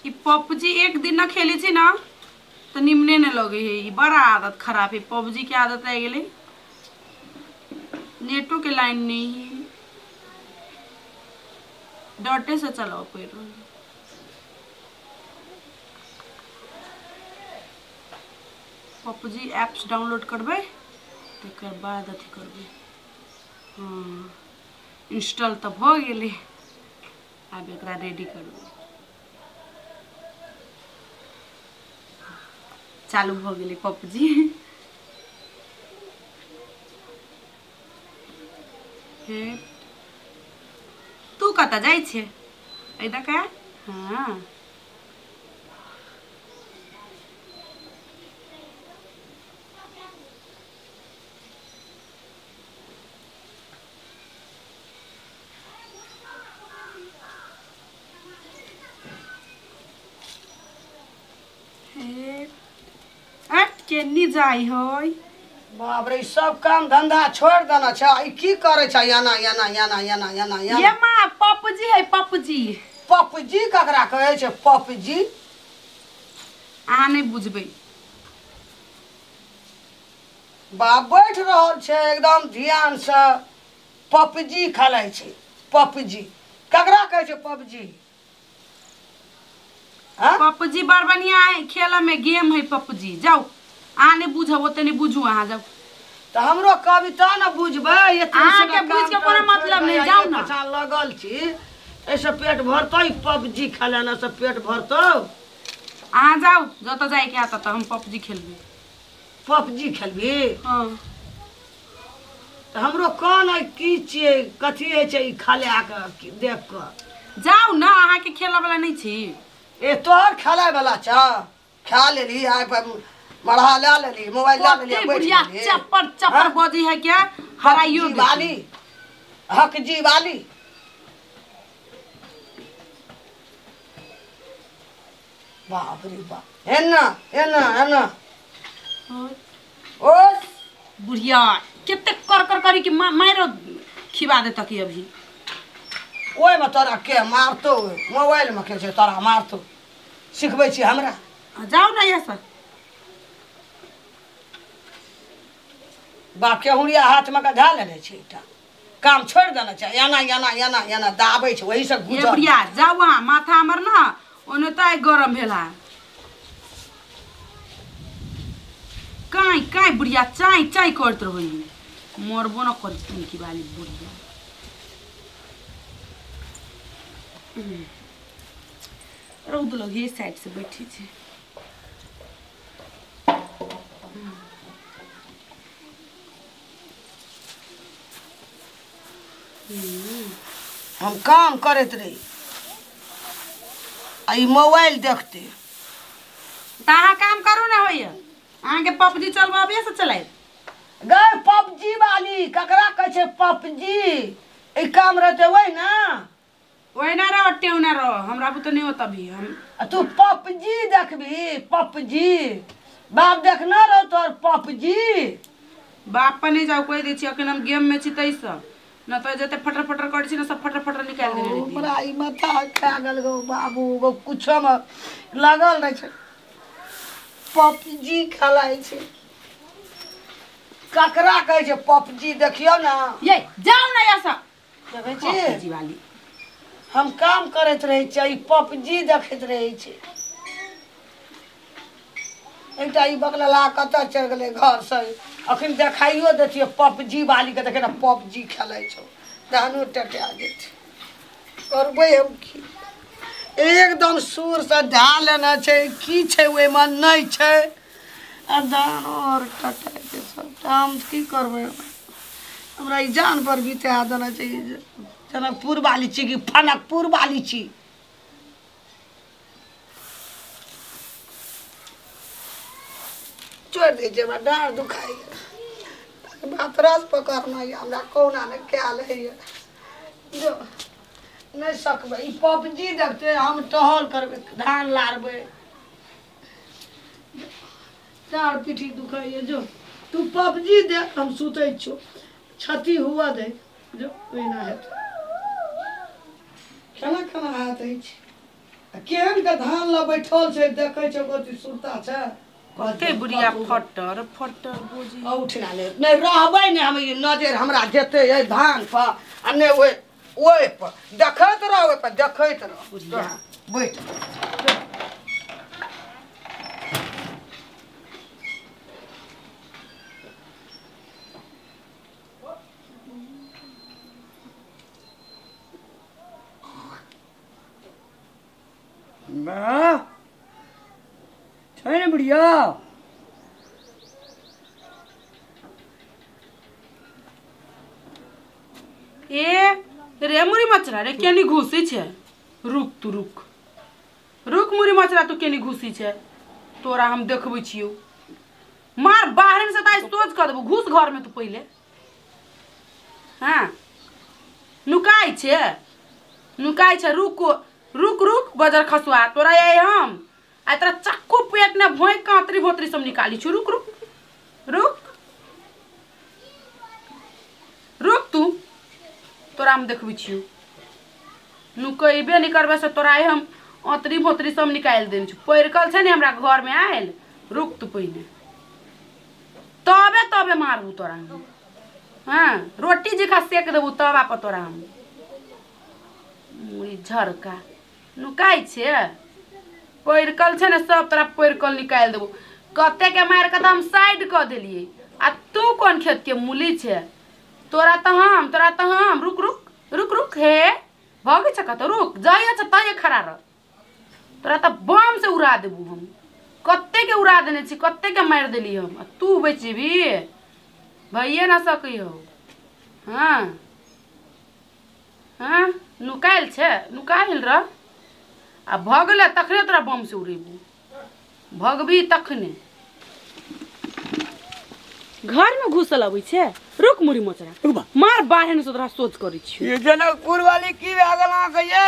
ई PUBG एक दिन न खेले छी ना तो निमने न लगे है। ई बड़ा आदत खराब है, पबजी के आदत आ गेलै। नेटो के लाइन नहीं है, डॉटे से चलाओ पड़ रहा। पबजी एप्स डाउनलोड करबै तकर बाद अथी करबै। हाँ इंस्टॉल तो भ गेलै, आब एकरा रेडी करबै। चालू भ गेलै पबजी। हे तू कतऽ जाइ छे? एहि दऽ। हाँ केनी जाई होय। बाप रे, सब काम धंधा छोड़ देना छै। ई की करे छै? एना एना एना एना एना एना। ये माँ पबजी है, पबजी। पबजी ककरा कहै छै? पबजी अहाँ नहीं बुझबै। बाप बैठ रहल छै एकदम ध्यान से पबजी खेलै छै। पबजी ककरा कहै छै? पबजी। पबजी बड़ बढ़िया है खेल में, गेम है पबजी। जाओ अहाँ नहीं बुझब ओते नहीं बुझू, अहाँ जाओ। तो हमरो कविता न बुझबै, अहाँ के बुझ के कोनो मतलब नहीं। जाओ ना, पछा लगल छी ऐसे पेट भरतौ। पबजी खेलना से पेट भरतौ? अहाँ जाओ जतऽ जाय के आता, हम पबजी खेलबै। पबजी खेलबी? हाँ। तो हमरो कोन है, की छियै, कथी है छै ई खेले के देख के? जाओ ना, अहाँ के खेला वाला नहीं छी। ए तोहर खेलै वाला छ? खा लेली, आइ मढ़ा ला लेली, मोबाइल ला लेली, बैठ गेली। चप्पर चप्पर बजी है क्या? हराइयो वाली, हक जी वाली। बाप रे बाप, एना एना एना। ओ बुढ़िया कते कर कर करी कि मारो खिबा दे तक अभी। ओहि में तोरा के मारतो? मोबाइल में के छै तोरा मारतो? सिखबै छी हमरा? जाओ ना यहाँ से। बाप के हुड़िया हाथ में धए लेने छै, एकटा काम छोड़ि देने छै। एना एना एना एना दाबै छै, ओहि से गुजर। बुढ़िया जाओ, अहाँ माथा हमर ना ओने तो आइ गरम भेल है। काई काई बुढ़िया चाय चाय करत रहो, मरबो न करी तुमकी वाली बुढ़िया। रौद लग ये साइड से बैठी छे। हम काम करैत रही आ ई मोबाइल देखते। त अहाँ काम करू ना होइया, अहाँ के पबजी चलबाबे से चलायब। गए पबजी वाली ककरा कहै छै पबजी? ई काम रहते वही ना, ओहिना रहो टेहुना रहो, हमरा बुते नहीं होता भी। हम तू पबजी देखबी? पबजी बाप देखना रहो तोर पबजी। बाप पर नहीं जाओ, कोई दै छी अखन हम गेम में छी तै सब न तो जते फटर फटर करै छी ना सब फटर फटर निकाल देने रही। हमरा ई माथा खा गेल गो बाबू गो, कुछो में लगल रहै छै। पबजी खेलाइ छै, ककरा कहै छै पबजी? देखियौ ना। ये जाओ ना यहाँ से। देखै छी पबजी वाली। हम काम करैत रहै छियै, ई पबजी देखैत रहै छै। एकटा ई बगलला कतऽ चलि गेलै घरसँ, अखन देखाइयो दैतियै पबजी वालीके। देखे ने पबजी खेलै छौ, धानो टटा जेतै। करबै हम की? एकदम सुरसँ धए लेने छै, की छै ओहिमे नहि छै, आ धानो आओर टटा जेतै सबटा। हम की करबै? हमरा ई जान पर बिता देने छै। जनकपुर वाली छी कि फनकपुर वाली छी? छोड़ि दै छै, हमरा डाँड़ दुखाइए, बात रस पकड़ना यऽ हमरा, कहुना नहि कयल होइए। जो नहि सकबै ई पबजी देखते, हम टहल करबै, धान लारबै, डाँड़ पीठी दुखाइए। जो तू पबजी देख, हम सुतै छियौ, क्षति हुअ दे। जो ओहिना हेतै। केना केना हाथ अछि? केहन के धान ल बैठल छै देखै छै कथी सुरता छै कते बुढ़िया फटर फटर बोजी उठना ले नहीं रहबै ने हम ई नजर हमरा जेतै एहि धान पर आ नहि ओहि ओहि पर देखैत रह ओहि पर देखैत रह बुढ़िया बैठ माँ छै ने बुढ़िया ए रे मुरी मचरा रे केनी घुसी छै रुक तू रुक रुक मुरी मचरा तू केनी घुसी छै तोरा हम देखबै छियौ मार बाहर से ताइ सोच कर देबो घुस घर में तू पहिले हां नुकाइ छै नुकाइ छै रुक रुक रुक बजर खसुआ तोरा आइ हम आ तोरा चक्कू पेट ने भोइ कातरी भोतरी सब निकाली छु रुक रुक रुक रुक तू तोरा हम देखबै छियौ नुकैबे नहीं करबै से तोरा आइ हम अतरी भोतरी सब निकालि देने छु पैरकल छै ने हमरा घर में आयल रुक तू पहिने तबे तबे मारबू तोरा हम हाँ रोटी जेका सेक देबू तबा पर तोरा हम मुड़ी झरका नुकाइ छै पैरकल छै ने सब तोरा पैरकल निकालि देबू कते के मारि के तऽ हम साइड कऽ देलियै आ तू कोन खेत के मूली छै तोरा तऽ हम रुक रुक रुक रुक हे भगै छै कतौ रुक जाइ छै तैये खड़ा रह तोरा तऽ बम से उड़ा देबू हम कते के उड़ा देने छी कते के मारि देली हम आ तू बचेबी भइए ना सकै हो हाँ हाँ नुकायल छै नुकायल रह आ भगले तखने तोरा बम से उड़ेबू भगबी तखने घर में घुसल अबै छै रुक मुरी मोचरा मार बाहर से तोरा सोच करै छियौ ये जनकपुर वाली की भए गेल अहाँके ये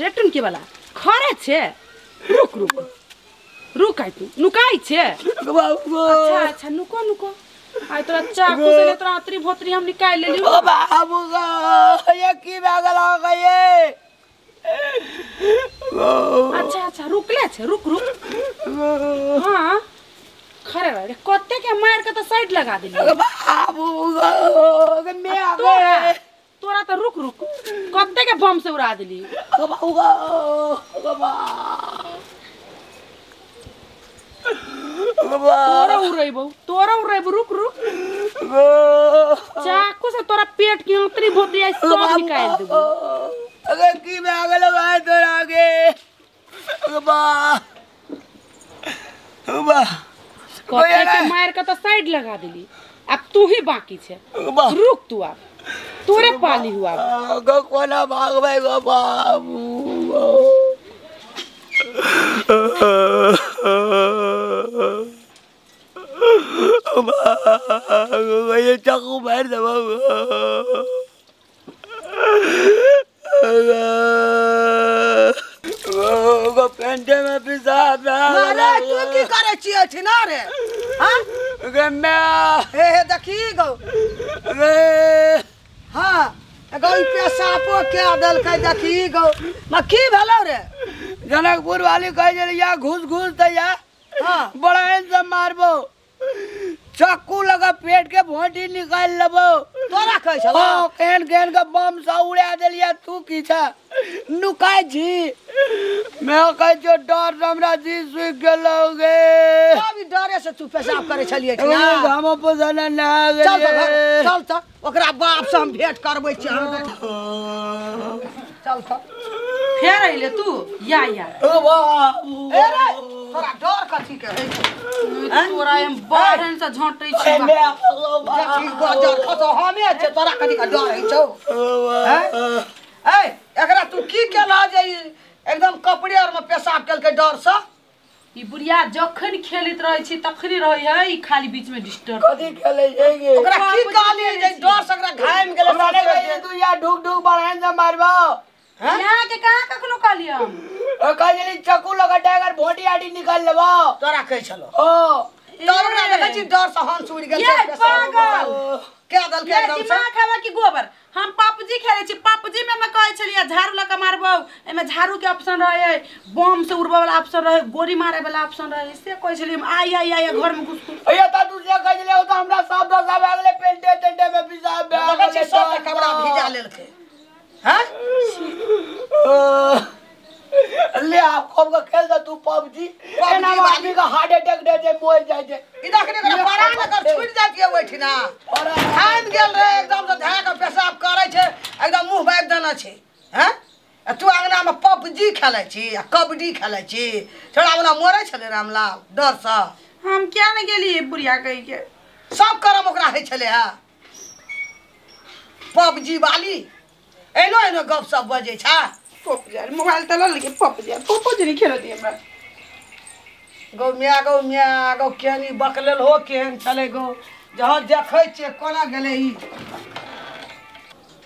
रेटन के वाला खरे छै रुक रुक रुक आइ तू नुकाइ छै अच्छा अच्छा नुको नुको आइ तोरा चाकू से तोरा अतरी भोतरी हम निकालि लेलियौ ओ बाबू गो ये की भए गेल अहाँके ये अच्छा अच्छा रुकले छै रुक रुक हाँ खरे रह रे कते के मार के त साइड लगा देलियौ बाबू गो मैं आ गए तोरा त रुक रुक कते के बम से उड़ा देली बाबू गो तोरा उड़ेबौ तोरा उड़ेबौ रुक रुक चाकू से तोरा पेट के अंतरी भोतरी आई सब निकाल देबौ अगर की भए गेल भाई तोरा के बा बा कते के मार के त साइड लगा देली अब तू ही बाकी छे रुक तू अब तोरे पाली हुआ गो कोना भागबै गो बाबू ये चाकू मार देबौ गो पेंटे में पेशाब अरे तू की करै छियै छिना रे हां गे मैं हे हे देखी गो गे हां गो ई पेशाबो के देलकै देखी गो म की भेलौ रे जनकपुर वाली कहै छलै या घुस घुस त या हां बड़ा से मारबो चाकू लगा पेट के भोंटी निकाल लेबो तोरा कहै छलौ हां केहन केहन के बम सा उड़ा देलिया तू की छा नुकाय छी मैं कहै छियौ डर से हमरा जी सुखि गेलौ गे अभी डरे से तू पेशाब करै छलियै कि ना हम पोसने ना चल त घर चल त ओकरा बाप से हम भेंट करबै छी हम चल त फेर अइले तू या या ओ बाबू ए रे तोरा डर कथी के है तोरा हम बाहर से झोंटै छी देखी गजर खसो हमे छै तोरा कथी के डर है छौ हैं ए एकरा तू की केला जे एकदम कपड़े आर में पेशाब केलकै डर से ई बुढ़िया जखन खेलैत रहै छी तखनी रहै है ई खाली बीच में डिस्टर्ब कथी खेलै छै गे ओकरा की कहलियै जे डर से ओकरा घाम गेलै हमरा नहि कहै तू या ढुक ढुक बढ़ाइन से मारबो यहाँ के कहाँ कखनो कहलियै हम ओ कहै छली चक्कू लगा टाइगर भोटी आटी निकाल लेबो तोरा कहै छलो ओ तोरा ओकरा देखै छी डर से हंस उड़ि गेल ये पागल के देलकै ये एकदम से दिमाग हवा की गोबर हम पबजी खेलै छी। पबजी में हम कहै छलियै झाड़ू लऽ कऽ मारबौ, एहिमे झाड़ू के ऑप्शन रहै, बम से उड़बै वाला ऑप्शन रहै, गोली मारे वाला ऑप्शन रहै, से कहै छलियै हम। आइ आइ आइ घर में घुस घुस। अये त तू से कहै छलियै ओ त हमरा सब दशा भए गेलै, पेंटे टेंटे में पिसाब भए देखै गेलै। छी सबके कपड़ा भिजा लेलकै। हैं? ले आप खूब के खेल दे तू पबजी, एना वाली। आदमी के हार्ट अटैक दे जे मर जाइ छै। ई देखने के परान एकर छुटि जातियै ओहिठिना। थामि गेल रहै एकदम से, धए कऽ पेशाब करै छै एकदम मुँह बाबि देने छै। हैं? आ तू अङ्गनामे पबजी खेलै छी आ कबड्डी खेलै छी। छोड़ा ओना मरै छलै रामलाल डरसँ। हम किया ने गेलियै बुढ़िया कहि के? सब करम ओकरा होइ छलै हँ। पबजी वाली एनो एनो गप सप बजै छै। पबजी मोबाइल तऽ लऽ लेलकै, पबजी पबजी नहि खेलऽ दियै हमरा। गौ माय, गौ माय, गौ केहन ई बकलेल हो, केहन छलै गौ, जहाँ देखै छियै कोना गेलै ई।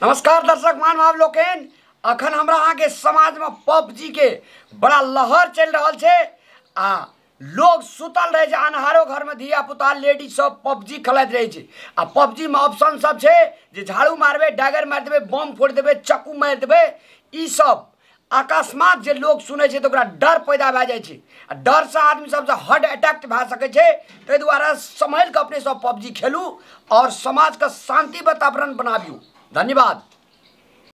नमस्कार दर्शक महानुभाव लोकनि, अखन हमरा अहाँके समाजमे पबजी के बड़ा लहर चलि रहल छै आ लोग सुतल रहै छै, अन्हारो घरमे धिया पुता लेडीज सब पबजी खेलाइत रहै छै। आ पबजीमे ऑप्शन सब छै जे झाड़ू मारबै, डैगर मारि देबै, बम फोड़ि देबै, चक्कू मारि देबै। ई सब अकस्मात जे लोग सुनै छै तऽ ओकरा डर पैदा भए जाइ छै आ डरसँ आदमी सबसँ हार्ट अटैक भए सकै छै। ताहि दुआरे सम्हरि कऽ अपने सब पबजी खेलू और समाजके शान्ति वातावरण बनाबियौ। धन्यवाद।